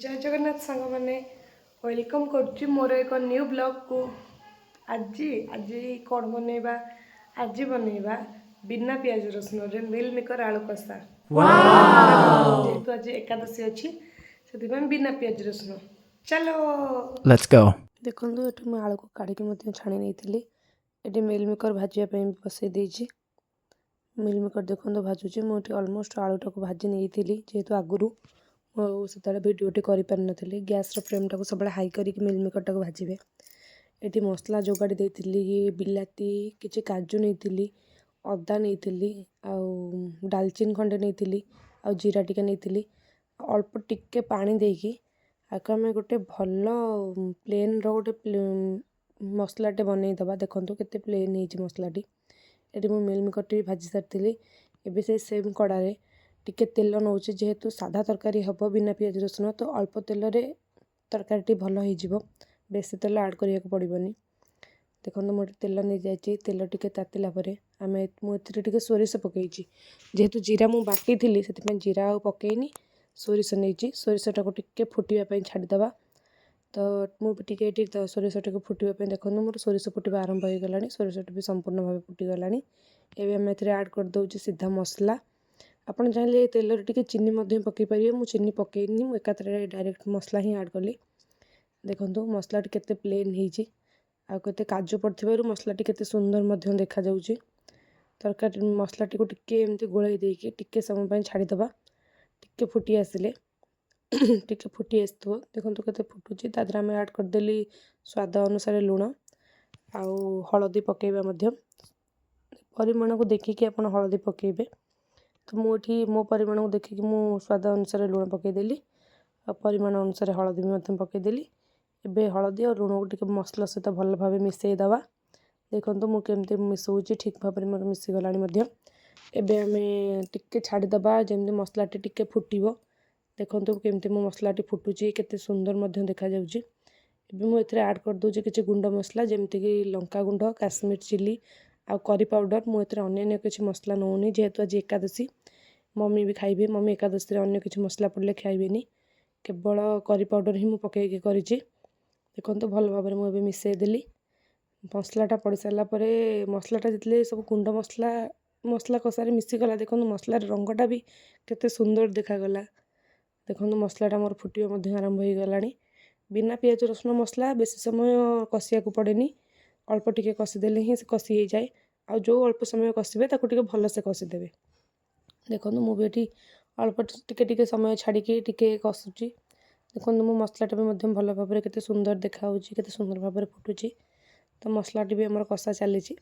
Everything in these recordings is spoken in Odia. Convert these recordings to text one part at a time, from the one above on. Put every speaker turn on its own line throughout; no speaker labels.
ଜୟ ଜଗନ୍ନାଥ ସାଙ୍ଗମାନେ, welcome କରୁଛି ମୋର ଏକ ନ୍ୟୁ ବ୍ଲଗ୍କୁ। ଆଜି ଆଜି କ'ଣ ବନେଇବା? ଆଜି ବନେଇବା ବିନା ପିଆଜ ରସୁଣରେ ମିଲ୍ ମେକର୍ ଆଳୁ କଷା। ଯେହେତୁ ଆଜି ଏକାଦଶୀ ଅଛି, ସେଥିପାଇଁ ବିନା ପିଆଜ ରସୁଣ। ଚାଲ।
Let's go.
ଦେଖନ୍ତୁ, ଏଠି ମୁଁ ଆଳୁକୁ କାଢ଼ିକି ମଧ୍ୟ ଛାଣି ନେଇଥିଲି। ଏଠି ମିଲ୍ ମେକର୍ ଭାଜିବା ପାଇଁ ବସେଇ ଦେଇଛି। ମିଲ୍ ମେକର୍ ଦେଖନ୍ତୁ ଭାଜୁଛି। ମୁଁ ଏଠି ଅଲମୋଷ୍ଟ ଆଳୁଟାକୁ ଭାଜି ନେଇଥିଲି, ଯେହେତୁ ଆଗରୁ ମୁଁ ଆଉ ସେତେବେଳେ ଭିଡ଼ିଓଟି କରିପାରିନଥିଲି। ଗ୍ୟାସ୍ର ଫ୍ଲେମ୍ଟାକୁ ସବୁବେଳେ ହାଇ କରିକି ମିଲ୍ ମେକର୍ଟାକୁ ଭାଜିବେ। ଏଠି ମସଲା ଯୋଗାଡ଼ି ଦେଇଥିଲି। ବିଲାତି, କିଛି କାଜୁ ନେଇଥିଲି, ଅଦା ନେଇଥିଲି ଆଉ ଡାଲଚିନି ଖଣ୍ଡେ ନେଇଥିଲି ଆଉ ଜିରା ଟିକେ ନେଇଥିଲି। ଅଳ୍ପ ଟିକେ ପାଣି ଦେଇକି ଆକୁ ଆମେ ଗୋଟେ ଭଲ ପ୍ଲେନ୍ର ଗୋଟେ ମସଲାଟେ ବନେଇଦେବା। ଦେଖନ୍ତୁ କେତେ ପ୍ଲେନ୍ ହେଇଛି ମସଲାଟି। ଏଠି ମୁଁ ମିଲ୍ ମେକର୍ଟି ବି ଭାଜି ସାରିଥିଲି। ଏବେ ସେ ସେମ୍ କଡ଼ାରେ ଟିକେ ତେଲ ନେଉଛି। ଯେହେତୁ ସାଧା ତରକାରୀ ହେବ, ବିନା ପିଆଜ ରସୁଣ, ତ ଅଳ୍ପ ତେଲରେ ତରକାରୀଟି ଭଲ ହେଇଯିବ। ବେଶୀ ତେଲ ଆଡ଼୍ କରିବାକୁ ପଡ଼ିବନି। ଦେଖନ୍ତୁ, ମୁଁ ଏଠି ତେଲ ନେଇଯାଇଛି। ତେଲ ଟିକେ ତାତିଲା ପରେ ମୁଁ ଏଥିରେ ଟିକେ ସୋରିଷ ପକାଇଛି। ଯେହେତୁ ଜିରା ମୁଁ ବାଟିଥିଲି, ସେଥିପାଇଁ ଜିରା ଆଉ ପକାଇନି, ସୋରିଷ ନେଇଛି। ସୋରିଷଟାକୁ ଟିକେ ଫୁଟିବା ପାଇଁ ଛାଡ଼ିଦେବା। ତ ମୁଁ ବି ଟିକେ ଏଠି ସୋରିଷଟିକୁ ଫୁଟିବା ପାଇଁ, ଦେଖନ୍ତୁ, ମୋର ସୋରିଷ ଫୁଟିବା ଆରମ୍ଭ ହୋଇଗଲାଣି। ସୋରିଷଟି ବି ସମ୍ପୂର୍ଣ୍ଣ ଭାବେ ଫୁଟିଗଲାଣି। ଏବେ ଆମେ ଏଥିରେ ଆଡ଼୍ କରିଦେଉଛୁ ସିଧା ମସଲା। ଆପଣ ଚାହିଁଲେ ତେଲରେ ଟିକେ ଚିନି ମଧ୍ୟ ପକାଇ ପାରିବେ। ମୁଁ ଚିନି ପକାଇନି, ମୁଁ ଏକାଥରେ ଡାଇରେକ୍ଟ ମସଲା ହିଁ ଆଡ଼୍ କଲି। ଦେଖନ୍ତୁ, ମସଲାଟି କେତେ ପ୍ଲେନ୍ ହେଇଛି ଆଉ କେତେ କାଜୁ ପଡ଼ିଥିବାରୁ ମସଲାଟି କେତେ ସୁନ୍ଦର ମଧ୍ୟ ଦେଖାଯାଉଛି। ତରକାରୀ ମସଲାଟିକୁ ଟିକେ ଏମିତି ଗୋଳେଇ ଦେଇକି ଟିକେ ସମୟ ପାଇଁ ଛାଡ଼ିଦେବା। ଟିକେ ଫୁଟି ଆସିଲେ, ଟିକେ ଫୁଟି ଆସିଥିବ, ଦେଖନ୍ତୁ କେତେ ଫୁଟୁଛି। ତା ଦେହରେ ଆମେ ଆଡ଼୍ କରିଦେଲି ସ୍ୱାଦ ଅନୁସାରେ ଲୁଣ ଆଉ ହଳଦୀ ପକାଇବା ମଧ୍ୟ। ପରିମାଣକୁ ଦେଖିକି ଆପଣ ହଳଦୀ ପକାଇବେ। ତ ମୁଁ ଏଠି ମୋ ପରିମାଣକୁ ଦେଖିକି ମୁଁ ସ୍ୱାଦ ଅନୁସାରେ ଲୁଣ ପକାଇଦେଲି ଆଉ ପରିମାଣ ଅନୁସାରେ ହଳଦୀ ବି ମଧ୍ୟ ପକାଇଦେଲି। ଏବେ ହଳଦୀ ଆଉ ଲୁଣକୁ ଟିକେ ମସଲା ସହିତ ଭଲ ଭାବେ ମିଶାଇ ଦେବା। ଦେଖନ୍ତୁ, ମୁଁ କେମିତି ମିଶାଉଛି। ଠିକ୍ ଭାବରେ ମୋର ମିଶିଗଲାଣି ମଧ୍ୟ। ଏବେ ଆମେ ଟିକେ ଛାଡ଼ିଦେବା, ଯେମିତି ମସଲାଟି ଟିକେ ଫୁଟିବ। ଦେଖନ୍ତୁ କେମିତି ମୋ ମସଲାଟି ଫୁଟୁଛି, କେତେ ସୁନ୍ଦର ମଧ୍ୟ ଦେଖାଯାଉଛି। ଏବେ ମୁଁ ଏଥିରେ ଆଡ଼୍ କରିଦେଉଛି କିଛି ଗୁଣ୍ଡ ମସଲା, ଯେମିତିକି ଲଙ୍କା ଗୁଣ୍ଡ, କାଶ୍ମୀର ଚିଲି ଆଉ କରି ପାଉଡ଼ର। ମୁଁ ଏଥିରେ ଅନ୍ୟାନ୍ୟ କିଛି ମସଲା ନେଉନି, ଯେହେତୁ ଆଜି ଏକାଦଶୀ, ମମି ବି ଖାଇବେ। ମମି ଏକାଦଶୀରେ ଅନ୍ୟ କିଛି ମସଲା ପଡ଼ିଲେ ଖାଇବେନି। କେବଳ କରି ପାଉଡ଼ର ହିଁ ମୁଁ ପକାଇକି କରିଛି। ଦେଖନ୍ତୁ, ଭଲ ଭାବରେ ମୁଁ ଏବେ ମିଶାଇ ଦେଲି। ମସଲାଟା ପଡ଼ି ସାରିଲା ପରେ, ମସଲାଟା ଯେତେବେଳେ ସବୁ ଗୁଣ୍ଡ ମସଲା ମସଲା କଷାରେ ମିଶିଗଲା, ଦେଖନ୍ତୁ ମସଲାର ରଙ୍ଗଟା ବି କେତେ ସୁନ୍ଦର ଦେଖାଗଲା। ଦେଖନ୍ତୁ, ମସଲାଟା ମୋର ଫୁଟିବା ମଧ୍ୟ ଆରମ୍ଭ ହୋଇଗଲାଣି। ବିନା ପିଆଜ ରସୁଣ ମସଲା ବେଶୀ ସମୟ କଷିବାକୁ ପଡ଼େନି। ଅଳ୍ପ ଟିକେ କଷିଦେଲେ ହିଁ ସେ କଷି ହେଇଯାଏ। ଆଉ ଯେଉଁ ଅଳ୍ପ ସମୟ କଷିବେ, ତାକୁ ଟିକେ ଭଲସେ କଷିଦେବେ। ଦେଖନ୍ତୁ, ମୁଁ ବି ଏଠି ଅଳ୍ପ ଟିକେ ଟିକେ ସମୟ ଛାଡ଼ିକି ଟିକେ କଷୁଛି। ଦେଖନ୍ତୁ, ମୋ ମସଲାଟା ବି ମଧ୍ୟ ଭଲ ଭାବରେ କେତେ ସୁନ୍ଦର ଦେଖାହେଉଛି, କେତେ ସୁନ୍ଦର ଭାବରେ ଫୁଟୁଛି। ତ ମସଲାଟି ବି ଆମର କଷା ଚାଲିଛି।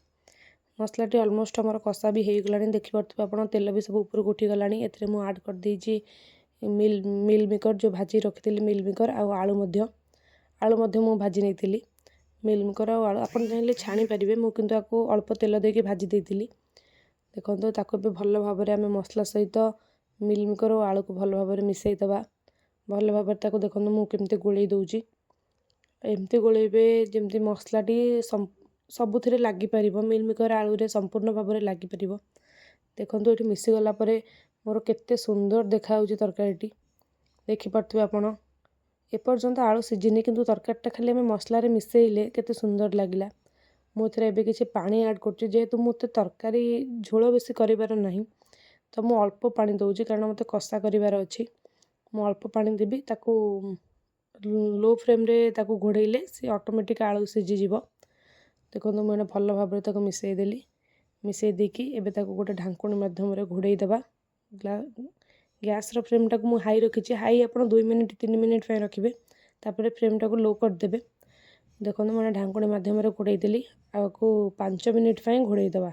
ମସଲାଟି ଅଲମୋଷ୍ଟ ଆମର କଷା ବି ହେଇଗଲାଣି। ଦେଖିପାରୁଥିବେ ଆପଣ, ତେଲ ବି ସବୁ ଉପରକୁ ଉଠିଗଲାଣି। ଏଥିରେ ମୁଁ ଆଡ଼୍ କରିଦେଇଛି ମିଲ୍ ମିଲ୍ ମେକର୍, ଯେଉଁ ଭାଜି ରଖିଥିଲି ମିଲ୍ ମେକର୍ ଆଉ ଆଳୁ ମଧ୍ୟ। ଆଳୁ ମଧ୍ୟ ମୁଁ ଭାଜି ନେଇଥିଲି। ମିଲ୍ ମେକର୍ ଆଉ ଆଳୁ ଆପଣ ଚାହିଁଲେ ଛାଣି ପାରିବେ। ମୁଁ କିନ୍ତୁ ଆକୁ ଅଳ୍ପ ତେଲ ଦେଇକି ଭାଜି ଦେଇଥିଲି। ଦେଖନ୍ତୁ, ତାକୁ ଏବେ ଭଲ ଭାବରେ ଆମେ ମସଲା ସହିତ ମିଲ୍ ମେକର୍ ଓ ଆଳୁକୁ ଭଲ ଭାବରେ ମିଶାଇ ଦେବା। ଭଲ ଭାବରେ ତାକୁ, ଦେଖନ୍ତୁ ମୁଁ କେମିତି ଗୋଳେଇ ଦେଉଛି। ଏମିତି ଗୋଳେଇବେ ଯେମିତି ମସଲାଟି ସବୁଥିରେ ଲାଗିପାରିବ, ମିଲ୍ ମେକର୍ ଆଳୁରେ ସମ୍ପୂର୍ଣ୍ଣ ଭାବରେ ଲାଗିପାରିବ। ଦେଖନ୍ତୁ, ଏଠି ମିଶିଗଲା ପରେ ମୋର କେତେ ସୁନ୍ଦର ଦେଖାଯାଉଛି ତରକାରୀଟି, ଦେଖିପାରୁଥିବେ ଆପଣ। ଏପର୍ଯ୍ୟନ୍ତ ଆଳୁ ସିଝିନି, କିନ୍ତୁ ତରକାରୀଟା ଖାଲି ଆମେ ମସଲାରେ ମିଶାଇଲେ କେତେ ସୁନ୍ଦର ଲାଗିଲା। ମୁଁ ଏଥିରେ ଏବେ କିଛି ପାଣି ଆଡ଼୍ କରୁଛି। ଯେହେତୁ ମୋତେ ତରକାରୀ ଝୋଳ ବେଶୀ କରିବାର ନାହିଁ, ତ ମୁଁ ଅଳ୍ପ ପାଣି ଦେଉଛି, କାରଣ ମୋତେ କଷା କରିବାର ଅଛି। ମୁଁ ଅଳ୍ପ ପାଣି ଦେବି। ତାକୁ ଲୋ ଫ୍ଲେମ୍ରେ ତାକୁ ଘୋଡ଼େଇଲେ ସେ ଅଟୋମେଟିକ୍ ଆଳୁ ସିଝିଯିବ। ଦେଖନ୍ତୁ, ମୁଁ ଏଇନା ଭଲ ଭାବରେ ତାକୁ ମିଶାଇ ଦେଲି। ମିଶାଇ ଦେଇକି ଏବେ ତାକୁ ଗୋଟେ ଢାଙ୍କୁଣୀ ମାଧ୍ୟମରେ ଘୋଡ଼େଇ ଦେବା। ଗ୍ୟାସ୍ର ଫ୍ଲେମ୍ଟାକୁ ମୁଁ ହାଇ ରଖିଛି। ହାଇ ଆପଣ 2 ମିନିଟ୍ 3 ମିନିଟ୍ ପାଇଁ ରଖିବେ, ତାପରେ ଫ୍ଲେମ୍ଟାକୁ ଲୋ କରିଦେବେ। ଦେଖନ୍ତୁ, ମୁଁ ଢାଙ୍କୁଣୀ ମାଧ୍ୟମରେ ଘୋଡ଼େଇ ଦେଲି ଆଉ ଆକୁ 5 ମିନିଟ୍ ପାଇଁ ଘୋଡ଼େଇ ଦେବା।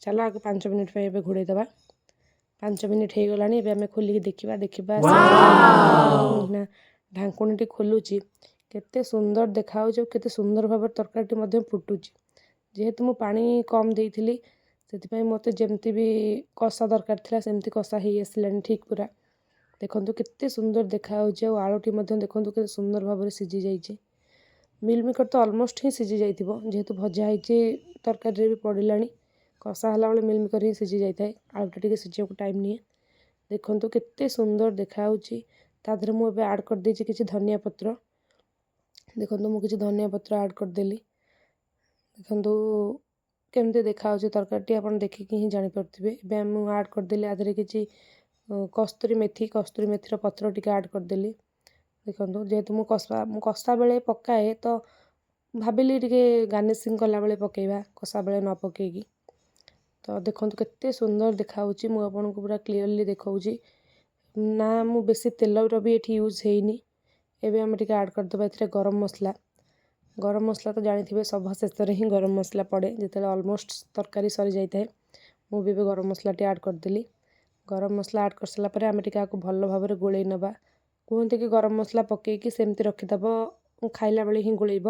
ଚାଲ, ଆକୁ 5 ମିନିଟ୍ ପାଇଁ ଏବେ ଘୋଡ଼େଇ ଦେବା। 5 ମିନିଟ୍ ହେଇଗଲାଣି। ଏବେ ଆମେ ଖୋଲିକି ଦେଖିବା। ଦେଖିବା ନା, ଢାଙ୍କୁଣୀଟି ଖୋଲୁଛି, କେତେ ସୁନ୍ଦର ଦେଖାହେଉଛି ଆଉ କେତେ ସୁନ୍ଦର ଭାବରେ ତରକାରୀଟି ମଧ୍ୟ ଫୁଟୁଛି। ଯେହେତୁ ମୁଁ ପାଣି କମ୍ ଦେଇଥିଲି, ସେଥିପାଇଁ ମୋତେ ଯେମିତି ବି କଷା ଦରକାର ଥିଲା, ସେମିତି କଷା ହେଇ ଆସିଲାଣି ଠିକ୍ ପୁରା। ଦେଖନ୍ତୁ କେତେ ସୁନ୍ଦର ଦେଖାହେଉଛି ଆଉ ଆଳୁଟି ମଧ୍ୟ ଦେଖନ୍ତୁ କେତେ ସୁନ୍ଦର ଭାବରେ ସିଝି ଯାଇଛି। ମିଲ୍ ମେକର୍ ତ ଅଲମୋଷ୍ଟ ହିଁ ସିଝି ଯାଇଥିବ, ଯେହେତୁ ଭଜା ହେଇଛି, ତରକାରୀରେ ବି ପଡ଼ିଲାଣି। କଷା ହେଲାବେଳେ ମିଲ୍ ମେକର୍ ହିଁ ସିଝି ଯାଇଥାଏ, ଆଳୁଟା ଟିକେ ସିଝିବାକୁ ଟାଇମ୍ ନିଏ। ଦେଖନ୍ତୁ କେତେ ସୁନ୍ଦର ଦେଖାହେଉଛି। ତା ଦେହରେ ମୁଁ ଏବେ ଆଡ଼୍ କରିଦେଇଛି କିଛି ଧନିଆ ପତ୍ର। ଦେଖନ୍ତୁ, ମୁଁ କିଛି ଧନିଆ ପତ୍ର ଆଡ଼୍ କରିଦେଲି। ଦେଖନ୍ତୁ କେମିତି ଦେଖାହେଉଛି ତରକାରୀଟି, ଆପଣ ଦେଖିକି ହିଁ ଜାଣିପାରୁଥିବେ। ଏବେ ମୁଁ ଆଡ଼୍ କରିଦେଲି ଆ ଦେହରେ କିଛି କସ୍ତୁରୀ ମେଥି, କସ୍ତୁରୀ ମେଥିର ପତ୍ର ଟିକେ ଆଡ଼୍ କରିଦେଲି। ଦେଖନ୍ତୁ, ଯେହେତୁ ମୁଁ କଷା ବେଳେ ପକାଏ, ତ ଭାବିଲି ଟିକେ ଗାର୍ନିସିଂ କଲାବେଳେ ପକାଇବା, କଷା ବେଳେ ନ ପକାଇକି। ତ ଦେଖନ୍ତୁ କେତେ ସୁନ୍ଦର ଦେଖାହେଉଛି, ମୁଁ ଆପଣଙ୍କୁ ପୁରା କ୍ଲିଅରଲି ଦେଖାଉଛି ନା। ମୁଁ ବେଶୀ ତେଲର ବି ଏଠି ୟୁଜ୍ ହେଇନି। ଏବେ ଆମେ ଟିକେ ଆଡ଼୍ କରିଦେବା ଏଥିରେ ଗରମ ମସଲା। ଗରମ ମସଲା ତ ଜାଣିଥିବେ, ସଭା ଶେଷରେ ହିଁ ଗରମ ମସଲା ପଡ଼େ, ଯେତେବେଳେ ଅଲମୋଷ୍ଟ ତରକାରୀ ସରିଯାଇଥାଏ। ମୁଁ ବି ଏବେ ଗରମ ମସଲାଟି ଆଡ଼୍ କରିଦେଲି। ଗରମ ମସଲା ଆଡ଼୍ କରିସାରିଲା ପରେ ଆମେ ଟିକେ ଆକୁ ଭଲ ଭାବରେ ଗୋଳେଇ ନେବା। କୁହନ୍ତି କି ଗରମ ମସଲା ପକାଇକି ସେମିତି ରଖିଦେବ, ଖାଇଲା ବେଳେ ହିଁ ଗୋଳେଇବ।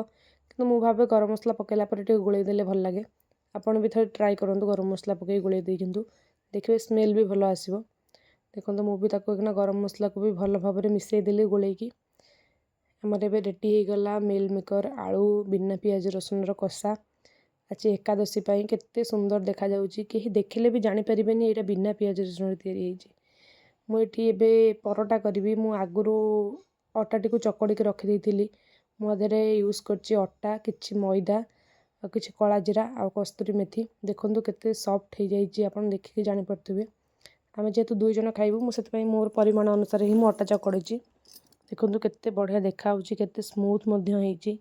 କିନ୍ତୁ ମୁଁ ଭାବେ ଗରମ ମସଲା ପକାଇଲା ପରେ ଟିକେ ଗୋଳେଇ ଦେଲେ ଭଲ ଲାଗେ। ଆପଣ ବି ଥରେ ଟ୍ରାଏ କରନ୍ତୁ, ଗରମ ମସଲା ପକାଇ ଗୋଳେଇ ଦେଇଛନ୍ତି, ଦେଖିବେ ସ୍ମେଲ୍ ବି ଭଲ ଆସିବ। ଦେଖନ୍ତୁ, ମୁଁ ବି ତାକୁ ଏଇଖିନା ଗରମ ମସଲାକୁ ବି ଭଲ ଭାବରେ ମିଶାଇ ଦେଲି ଗୋଳେଇକି। ଆମର ଏବେ ରେଡ଼ି ହେଇଗଲା ମିଲ୍ ମେକର୍ ଆଳୁ ବିନା ପିଆଜ ରସୁଣର କଷା। ଆଜି ଏକାଦଶୀ ପାଇଁ କେତେ ସୁନ୍ଦର ଦେଖାଯାଉଛି, କେହି ଦେଖିଲେ ବି ଜାଣିପାରିବେନି ଏଇଟା ବିନା ପିଆଜ ରସୁଣରେ ତିଆରି ହେଇଛି। ମୁଁ ଏଠି ଏବେ ପରଟା କରିବି। ମୁଁ ଆଗରୁ ଅଟାଟିକୁ ଚକଡ଼ିକି ରଖିଦେଇଥିଲି। ମୁଁ ଆ ଦେହରେ ୟୁଜ୍ କରିଛି ଅଟା, କିଛି ମଇଦା ଆଉ କିଛି କଳା ଜିରା ଆଉ କସ୍ତୁରୀ ମେଥି। ଦେଖନ୍ତୁ କେତେ ସଫ୍ଟ ହେଇଯାଇଛି, ଆପଣ ଦେଖିକି ଜାଣିପାରୁଥିବେ। ଆମେ ଯେହେତୁ 2 ଜଣ ଖାଇବୁ, ମୁଁ ସେଥିପାଇଁ ମୋର ପରିମାଣ ଅନୁସାରେ ହିଁ ମୁଁ ଅଟା ଚକଡ଼ିଛି। ଦେଖନ୍ତୁ କେତେ ବଢ଼ିଆ ଦେଖାହେଉଛି, କେତେ ସ୍ମୁଥ୍ ମଧ୍ୟ ହେଇଛି।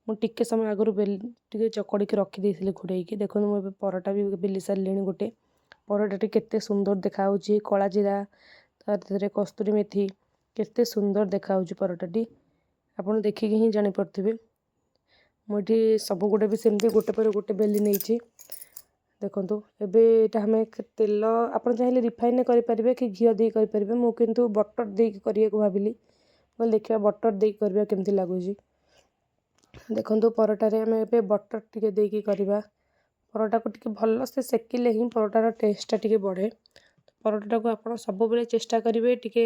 ମୁଁ ଟିକେ ସମୟ ଆଗରୁ ବେଲି ଟିକେ ଚକଡ଼ିକି ରଖିଦେଇଥିଲି ଘୋଡ଼େଇକି। ଦେଖନ୍ତୁ, ମୁଁ ଏବେ ପରଟା ବି ବେଲି ସାରିଲିଣି ଗୋଟେ। ପରଟାଟି କେତେ ସୁନ୍ଦର ଦେଖାହେଉଛି, କଳା ଜିରା, ତା ଦେହରେ କସ୍ତୁରୀ ମେଥି, କେତେ ସୁନ୍ଦର ଦେଖାହେଉଛି ପରଟାଟି, ଆପଣ ଦେଖିକି ହିଁ ଜାଣିପାରୁଥିବେ। ମୁଁ ଏଠି ସବୁ ଗୁଡ଼େ ବି ସେମିତି ଗୋଟେ ପରେ ଗୋଟେ ବେଲି ନେଇଛି। ଦେଖନ୍ତୁ, ଏବେ ଏଇଟା ଆମେ ତେଲ, ଆପଣ ଚାହିଁଲେ ରିଫାଇନରେ କରିପାରିବେ କି ଘିଅ ଦେଇ କରିପାରିବେ। ମୁଁ କିନ୍ତୁ ବଟର୍ ଦେଇକି କରିବାକୁ ଭାବିଲି। କହିଲି ଦେଖିବା ବଟର୍ ଦେଇକି କରିବା କେମିତି ଲାଗୁଛି। ଦେଖନ୍ତୁ, ପରଟାରେ ଆମେ ଏବେ ବଟର୍ ଟିକେ ଦେଇକି କରିବା। ପରଟାକୁ ଟିକେ ଭଲସେ ସେକିଲେ ହିଁ ପରଟାର ଟେଷ୍ଟଟା ଟିକେ ବଢ଼େ। ପରଟାଟାକୁ ଆପଣ ସବୁବେଳେ ଚେଷ୍ଟା କରିବେ ଟିକେ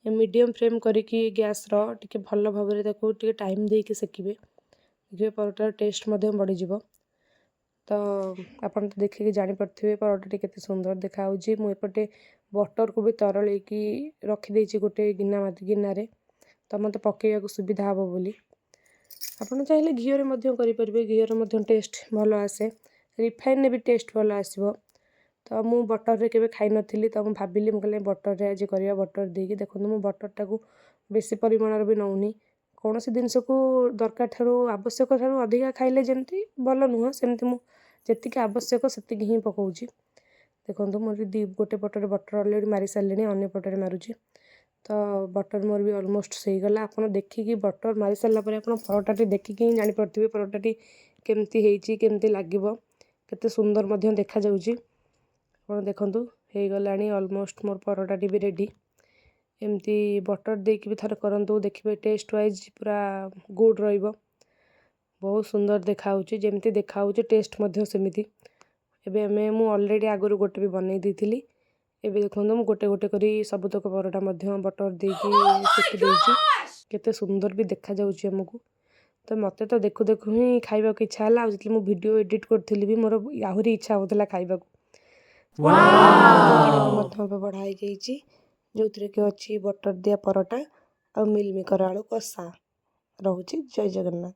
ମିଡ଼ିୟମ୍ ଫ୍ଲେମ୍ କରିକି ଗ୍ୟାସ୍ର ଟିକେ ଭଲ ଭାବରେ ତାକୁ ଟିକେ ଟାଇମ୍ ଦେଇକି ସେକିବେ। ଦେଖିବେ ପରଟାର ଟେଷ୍ଟ ମଧ୍ୟ ବଢ଼ିଯିବ। ତ ଆପଣ ତ ଦେଖିକି ଜାଣିପାରୁଥିବେ ପରଟାଟି କେତେ ସୁନ୍ଦର ଦେଖାହେଉଛି। ମୁଁ ଏପଟେ ବଟର୍କୁ ବି ତରଳେଇକି ରଖିଦେଇଛି ଗୋଟେ ଗିନାରେ, ତ ମୋତେ ପକାଇବାକୁ ସୁବିଧା ହେବ ବୋଲି। ଆପଣ ଚାହିଁଲେ ଘିଅରେ ମଧ୍ୟ କରିପାରିବେ, ଘିଅରେ ମଧ୍ୟ ଟେଷ୍ଟ ଭଲ ଆସେ, ରିଫାଇନରେ ବି ଟେଷ୍ଟ ଭଲ ଆସିବ। ତ ମୁଁ ବଟର୍ରେ କେବେ ଖାଇନଥିଲି, ତ ମୁଁ ଭାବିଲି, ମୁଁ କହିଲି ବଟର୍ରେ ଆଜି କରିବା, ବଟର୍ ଦେଇକି। ଦେଖନ୍ତୁ, ମୁଁ ବଟର୍ଟାକୁ ବେଶୀ ପରିମାଣର ବି ନେଉନି। କୌଣସି ଜିନିଷକୁ ଦରକାର ଠାରୁ, ଆବଶ୍ୟକ ଠାରୁ ଅଧିକା ଖାଇଲେ ଯେମିତି ଭଲ ନୁହଁ, ସେମିତି ମୁଁ ଯେତିକି ଆବଶ୍ୟକ ସେତିକି ହିଁ ପକାଉଛି। ଦେଖନ୍ତୁ, ମୁଁ ଦୁଇ ଗୋଟେ ପଟରେ ବଟର୍ ଅଲରେଡ଼ି ମାରି ସାରିଲିଣି, ଅନ୍ୟ ପଟରେ ମାରୁଛି। ତ ବଟର୍ ମୋର ବି ଅଲମୋଷ୍ଟ ହେଇଗଲା। ଆପଣ ଦେଖିକି ବଟର୍ ମାରି ସାରିଲା ପରେ ଆପଣ ପରଟାଟି ଦେଖିକି ହିଁ ଜାଣିପାରୁଥିବେ ପରଟାଟି କେମିତି ହେଇଛି, କେମିତି ଲାଗିବ, କେତେ ସୁନ୍ଦର ମଧ୍ୟ ଦେଖାଯାଉଛି। ଆପଣ ଦେଖନ୍ତୁ, ହେଇଗଲାଣି ଅଲମୋଷ୍ଟ ମୋର ପରଟାଟି ବି ରେଡ଼ି। ଏମିତି ବଟର୍ ଦେଇକି ବି ଥରେ କରନ୍ତୁ, ଦେଖିବେ ଟେଷ୍ଟ ୱାଇଜ୍ ପୁରା ଗୁଡ଼୍ ରହିବ। ବହୁତ ସୁନ୍ଦର ଦେଖାହେଉଛି, ଯେମିତି ଦେଖାହେଉଛି ଟେଷ୍ଟ ମଧ୍ୟ ସେମିତି। ଏବେ ମୁଁ ଅଲରେଡ଼ି ଆଗରୁ ଗୋଟେ ବି ବନେଇ ଦେଇଥିଲି। ଏବେ ଦେଖନ୍ତୁ, ମୁଁ ଗୋଟେ ଗୋଟେ କରି ସବୁତକ ପରଟା ମଧ୍ୟ ବଟର୍ ଦେଇକି ସେକି ଦେଇଛି। କେତେ ସୁନ୍ଦର ବି ଦେଖାଯାଉଛି ଆମକୁ। ତ ମୋତେ ତ ଦେଖୁ ଦେଖୁ ହିଁ ଖାଇବାକୁ ଇଚ୍ଛା ହେଲା। ଆଉ ଯେତେବେଳେ ମୁଁ ଭିଡ଼ିଓ ଏଡ଼ିଟ୍ କରୁଥିଲି ବି, ମୋର ଆହୁରି ଇଚ୍ଛା ହେଉଥିଲା ଖାଇବାକୁ। ମଧ୍ୟ ଏବେ ବଢ଼ା ହେଇଯାଇଛି, ଯେଉଁଥିରେ କି ଅଛି ବଟର୍ ଦିଆ ପରଟା ଆଉ ମିଲ୍ ମେକର୍ ଆଳୁ କଷା। ରହୁଛି, ଜୟ ଜଗନ୍ନାଥ।